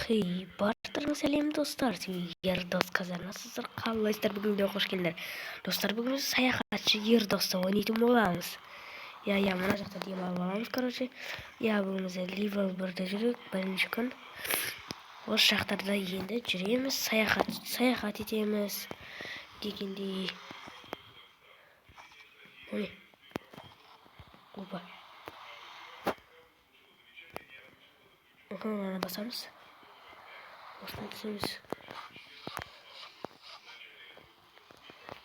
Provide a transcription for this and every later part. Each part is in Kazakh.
Хей, барлықтарыңа сәлем, достар! Ердос казармасыздар, қалайсыздар? Бүгін де қош келдіңдер. Достар, бүгін біз саяхатшы Ердосты ойнайтын боламыз. Иә, мына жақта демалып аламыз, короче. Иә, бүгін біз левел 1-де жүрік, бірінші күн. Осы жақтарда енді жүреміз, саяхат етеміз дегендей. Ой. Опа. Мынаны басамыз. Осыны түсеміз.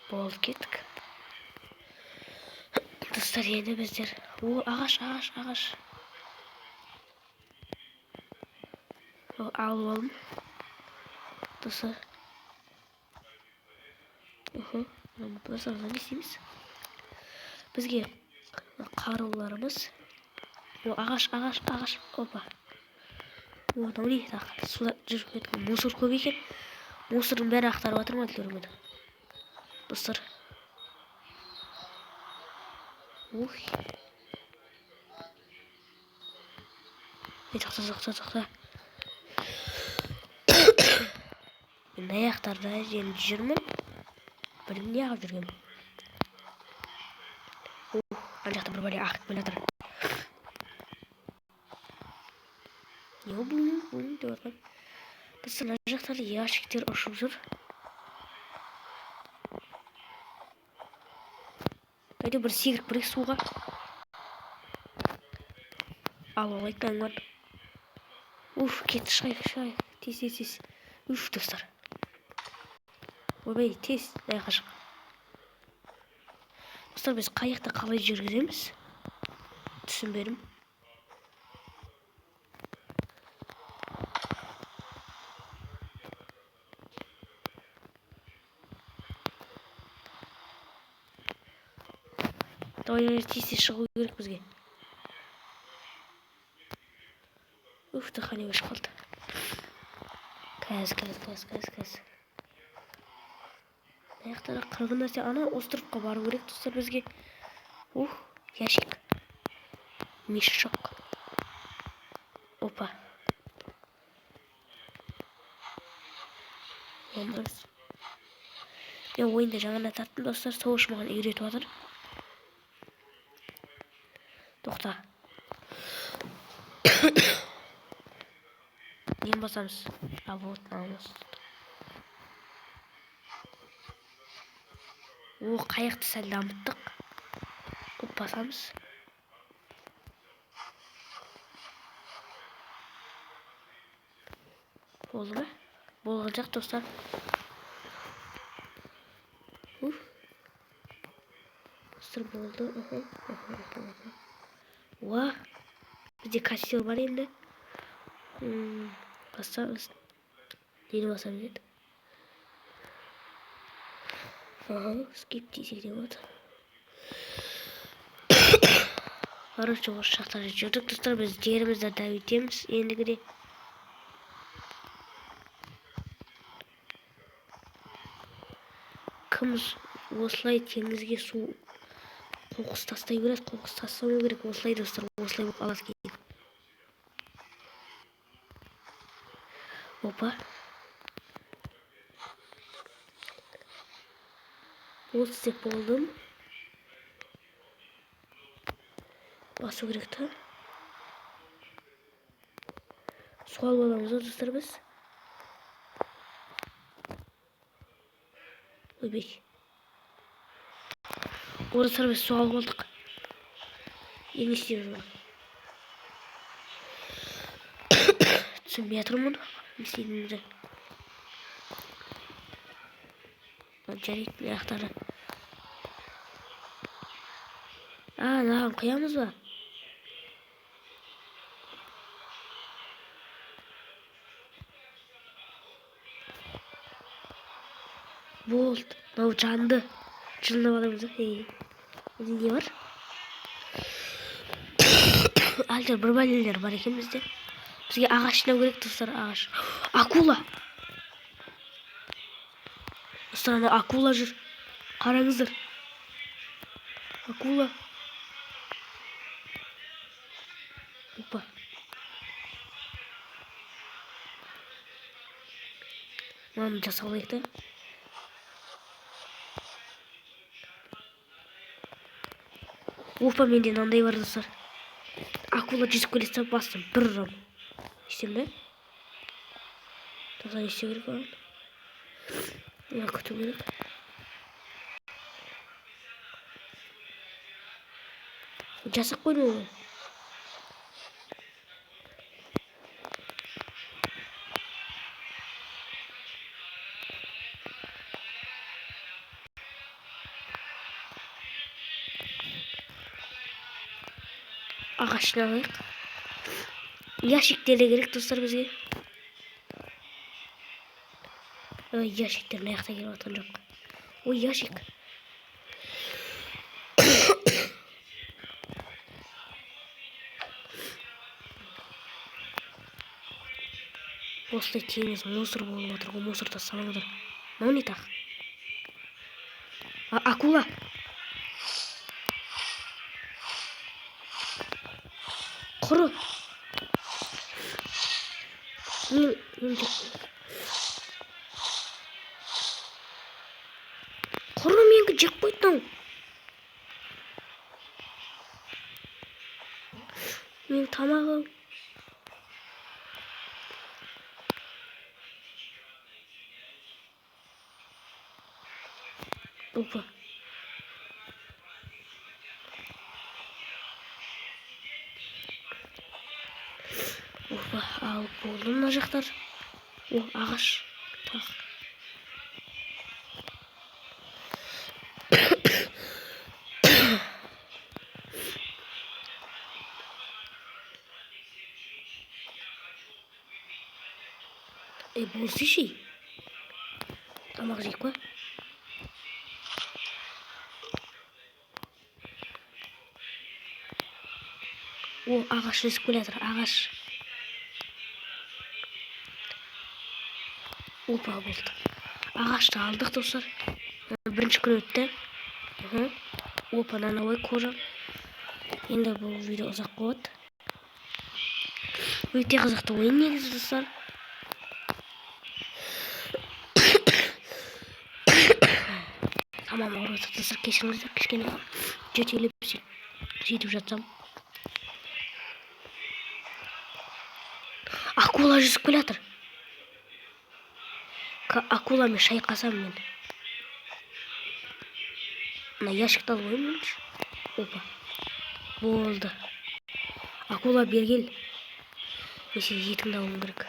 Болды, кеттік. Достар, енді біздер... О, ағаш, ағаш, ағаш. О, алып алдым. Достар. Уху. Достар, не істейміз? Бізге қаруларымыз. О, ағаш, ағаш, ағаш. Опа. О, мынау не? Так, суда жүріп кеткен мусор көп екен. Мусордың бәрін ақтарып жатыр ма көрмеді. Достар. Ух. Ей, тоқта, тоқта, тоқта. Мен аяқтарда енді жүрмін. Білмеймін, неғып жүргенмін. Ух, ана жақта бір бәле ағып келе жатыр. Не ол, бум бум деп жатқан? Достар, мына жақтарда ящиктер ұшып жүр. Давайте бір секіріп көрейік суға. Алып алайық мынаны. Уф, кетті, шығайық, шығайық. Тез, тез, тез. Уф, достар. Ойбай, тез, аяққа шық. Достар, біз қайықты қалай жүргіземіз? Түсінбедім. Давай, давай, тез, тез шығу керек бізге. Уф, дыхание өшіп қалды. Қазір, қазір, қазір, қазір, қазір. Мына жақта да қырғын нәрсе. Ана островқа бару керек, достар, бізге. Ух, ящик. Мешок. Опа. Мен ойынды жаңадан тарттым, достар, сол үшін маған үйретіп жатыр. Тоқта. Нені басамыз? А, вот, мынаны. О, қайықты сәл дамыттық. Оп, басамыз. Болды ма? Болған жоқ, достар. Уф. Достар, болды. Уху, уху, уху, уху. Уа, бізде костер бар енді. Басамыз. Нені басамыз еді? Ага, скип десек те болады. Короче, осы жақтарда жүрдік, достар, біз жерімізді дәуітеміз ендігіде. Кім осылай теңізге су қоқыс тастай береді? Қоқыс тастамау керек осылай, достар, осылай болып қалады кейін. Опа. Болды, істеп болдым. Басу керек та. Су алып аламыз ғой, достар, біз. Ойбай. О, достар, біз су алып алдық. Енді не істейміз бұны? Түсінбей жатырмын, не істейтінімізді. Жарайды, мына жақтары. А, мынаған құямыз ба? Болды, мынау жанды. Жылынып аламыз. Ей, бізде не бар? Әлде бір бәлелер бар екен бізде. Бізге ағаш жинау керек, достар, ағаш. Акула! Достар, ана акула жүр. Қараңыздар. Акула. Опа. Мынаны жасап алайық та. Опа, менде мынандай бар, достар. Акула жүзіп келе жатса, бастым бір ұрам. Не да? Тоқта, не істеу керек оған? Мына күту керек. Жасап қойдым ғой. Ағашын алайық. Ящиктер де керек, достар, бізге. Ой, ящиктер мына жақта келіп жатқан жоқ. Ой, ящик. Осылай теңіз мусор болып жатыр ғой, мусор тастамаңдар. Мынау не тағы? Акула. Құры. Мен құры, менікі жеп қойды мынау. Менің тамағым. Опа. Опа, алып болды мына жақтар. О, ағаш. Тағы. Ей, болсайшы. Тамақ жейік па? О, ағаш өсіп келе жатыр, ағаш. Опа, болды. Ағашты алдық, достар. Бірінші күн өтті. Опа, мынаны алайық, кожа. Енді бұл видео ұзақ болады. Өте қызықты ойын негізі, достар. Тамам ауырып жатыр, достар, кешіріңіздер, кішкене жөтеліп сөйтіп жатсам. Акула жүзіп келе жатыр. Акуламен шайқасам мен. Мына ящикті алып қояйын бірінші. Опа. Болды. Акула, бері кел. Мен сені етіңді алуым керек.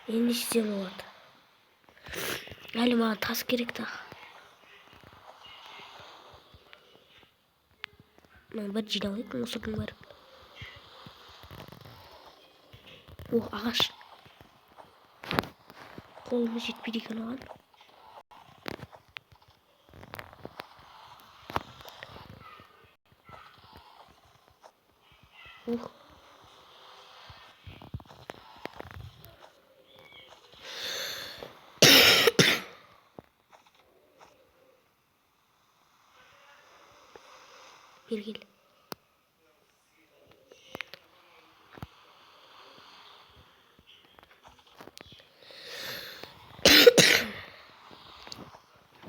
Енді не істесем болады? Әлі маған тас керек тағы. Мынаны бір жинап алайық, мусордың бәрін. О, ағаш. Қолымыз жетпейді екен оған. Ух. Бері кел.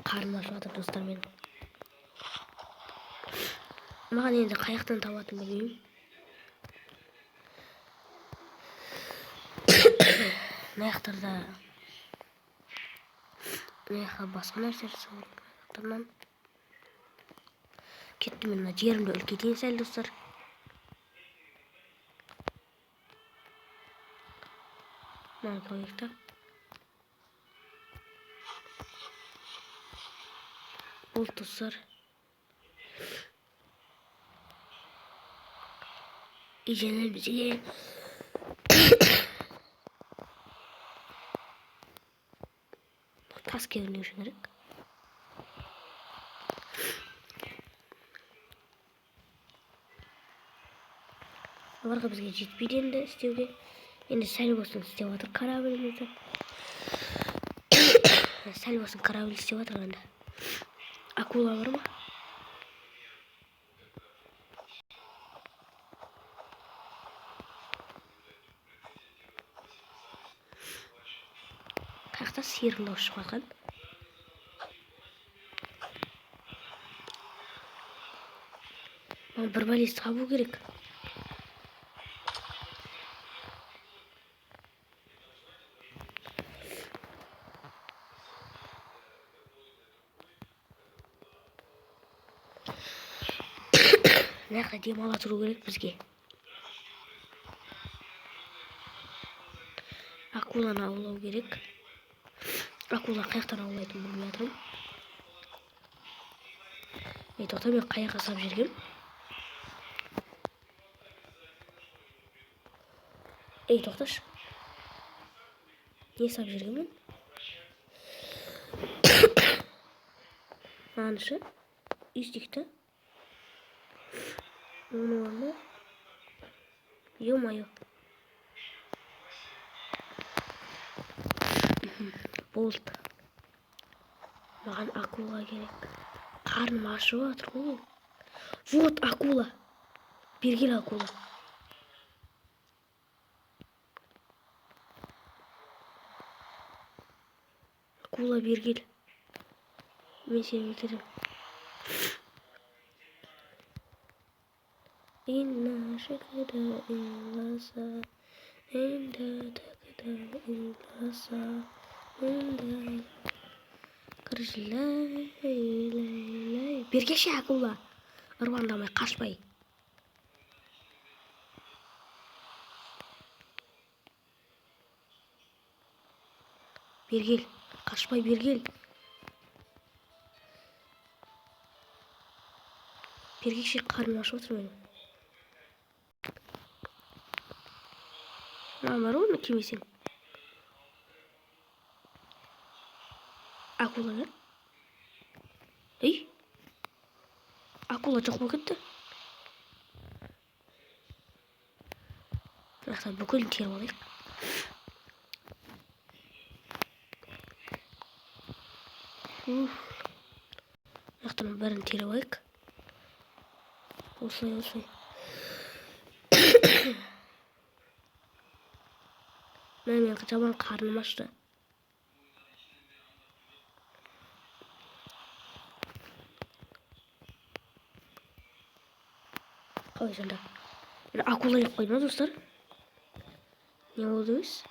Қарным ашып жатыр, достар, менің. Маған енді қаяқтан табатынын білмеймін. Мына жақтарда, мына жаққа басқа нәрсе жасау керек. Мына кеттім мен, мына жерімді үлкейтейін сәл, достар. Мынаны қояйық та. Болды, достар. И және бізге тас керек не үшін керек? Оларға бізге жетпейді енді істеуге. Енді сәл болсын істеп жатыр кораблімізді. Сәл болсын корабль істеп жатыр енді. Акула бар ма? Жақта сиырдың дауысы шығып жатқан. Маған бір бәле табу керек. Мына жақта демала тұру керек бізге. Акуланы аулау керек. Акула қай жақтан аулайтынын білмей жатырмын. Ей, тоқта, мен қай жаққа салып жібергенмін? Ей, тоқташы. Не салып жібергенмін? Мынаны ше? Үй та. Оның орнына. Ё-моё. Болды. Маған акула керек. Қарным ашып жатыр ғой. Вот акула. Бері кел, акула. Акула, бері кел. Мен сені өлтіремін. Инна шикада инласа, инда такада инласа, инда. Короче, лай, лай, лай. Бері келші, акула. Ырбаңдамай, қашпай. Бері кел, қашпай бері кел. Бері келші, қарным ашып отыр менің. Мына бар ғой, кемесең. Акула да? Ей? Акула жоқ болып кетті. Мына жақтан бүкілін теріп алайық. Уф. Мына жақтан бәрін теріп алайық. Осылай, осылай. Мә, мен жаман қарным ашты. Қалай сонда? Мен акула жеп қойдым ма, достар? Не болды өзі?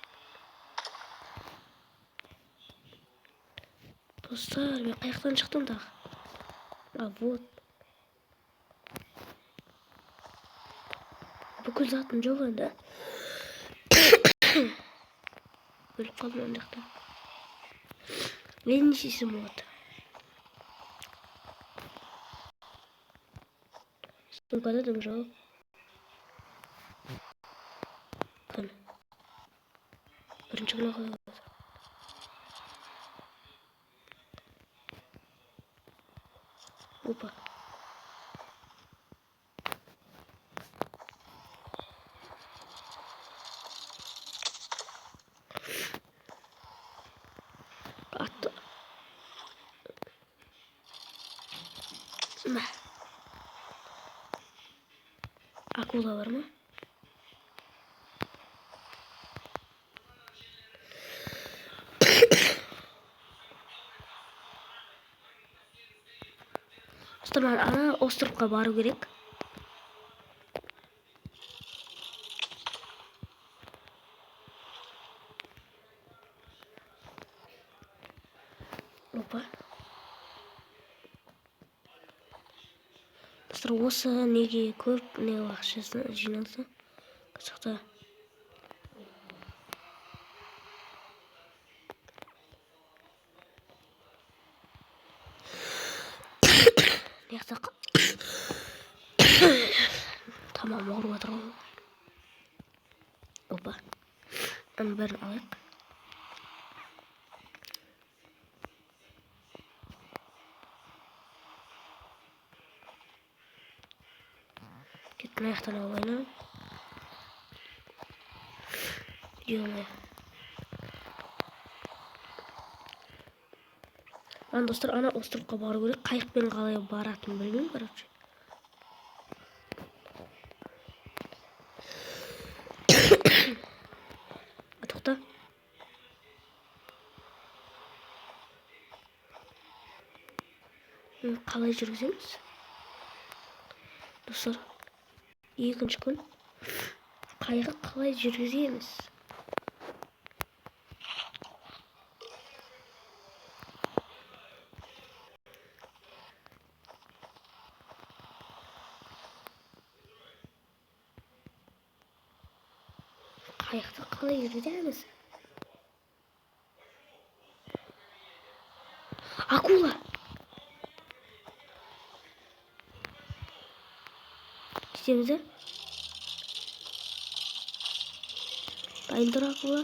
Достар, мен қай жақтан шықтым тағы? А, вот. Бүкіл затым жоқ енді. Өліп қалдым ана жақта. Енді не істесем болады? Сумкада дым жоқ. Кәне. Бірінші күні қалай болады? Опа. Атты. Мә. Акула бар ма? Достар, маған ана островқа бару керек. Опа. Достар, осы неге көп не ақшасы жиналса, жақта. Жақта тамағым ауырып жатыр ғой. Опа. Аның бәрін алайық. Кет, мына жақтан алайын. Ё-моё. Ана, достар, ана островқа бару керек. Қайықпен қалай баратынын білмеймін, короче. А, тоқта. Қалай жүргіземіз? Достар, екінші күн. Қайығы қалай жүргіземіз? Қайықты қалай жүргіземіз? Акула! Істейміз, да? Дайын тұр, акула.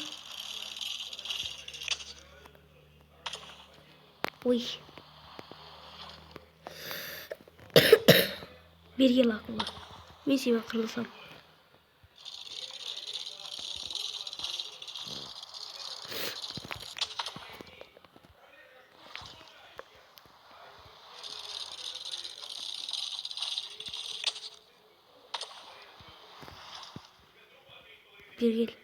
Ой. Бері кел, акула. Мен сенімен қырылысам. Бері кел.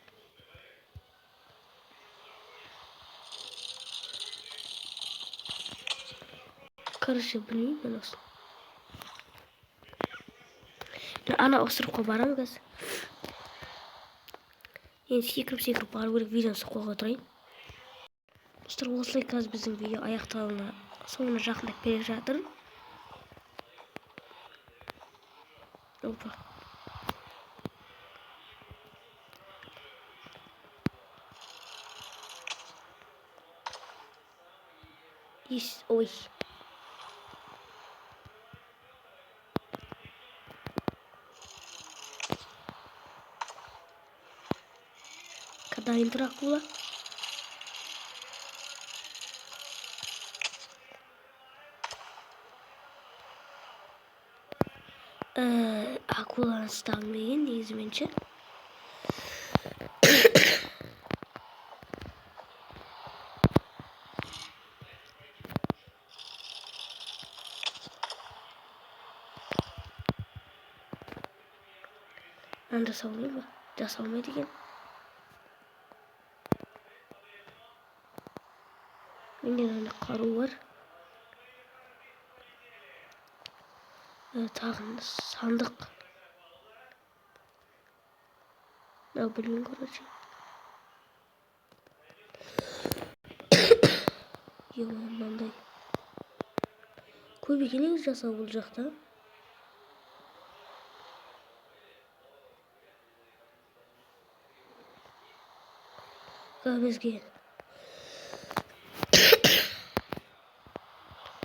Короче, білмеймін мен осыны. Мен ана островқа барамын қазір. Енді секіріп секіріп бару керек, видеоны қолға тұрайын. Достар, осылай қазір біздің видео аяқталуына, соңына жақындап келе жатыр. Опа. Ес, ой. Дайын тұр, акула. Акуланы ұстағым келген негізі мен ше. Мынаны жасай алмаймын ба? Жасай алмайды екен. Менде мынандай қару бар. Тағы сандық. Мынау білмеймін, короче. Е, мынандай. Көп екен негізі жасау бұл жақта. Бізге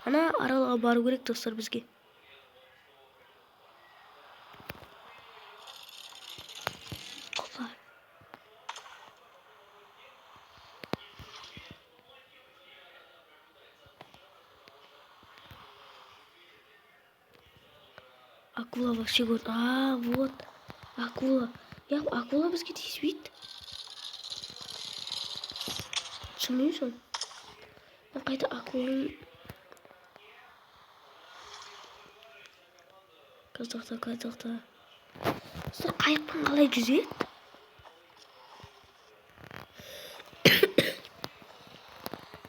ана аралға бару керек, достар, бізге. Опа. Акула вообще говорит. А, вот. Акула. Я акула бізге тиіспейді. Түсінбеймін соны. Мен қайта акуланың. Тоқта, тоқта. Достар, қайықпен қалай жүзеді?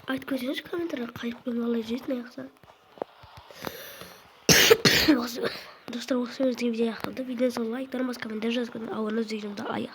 Айтып кетсеңізші комментарийға, қайықпен қалай жүзеді мына жақта. Достар, осымен біздің видео аяқталды. Видеоны лайктарыңыз, комментарий жазып кетіңіз. Ауырыңыз видеомды аяқ.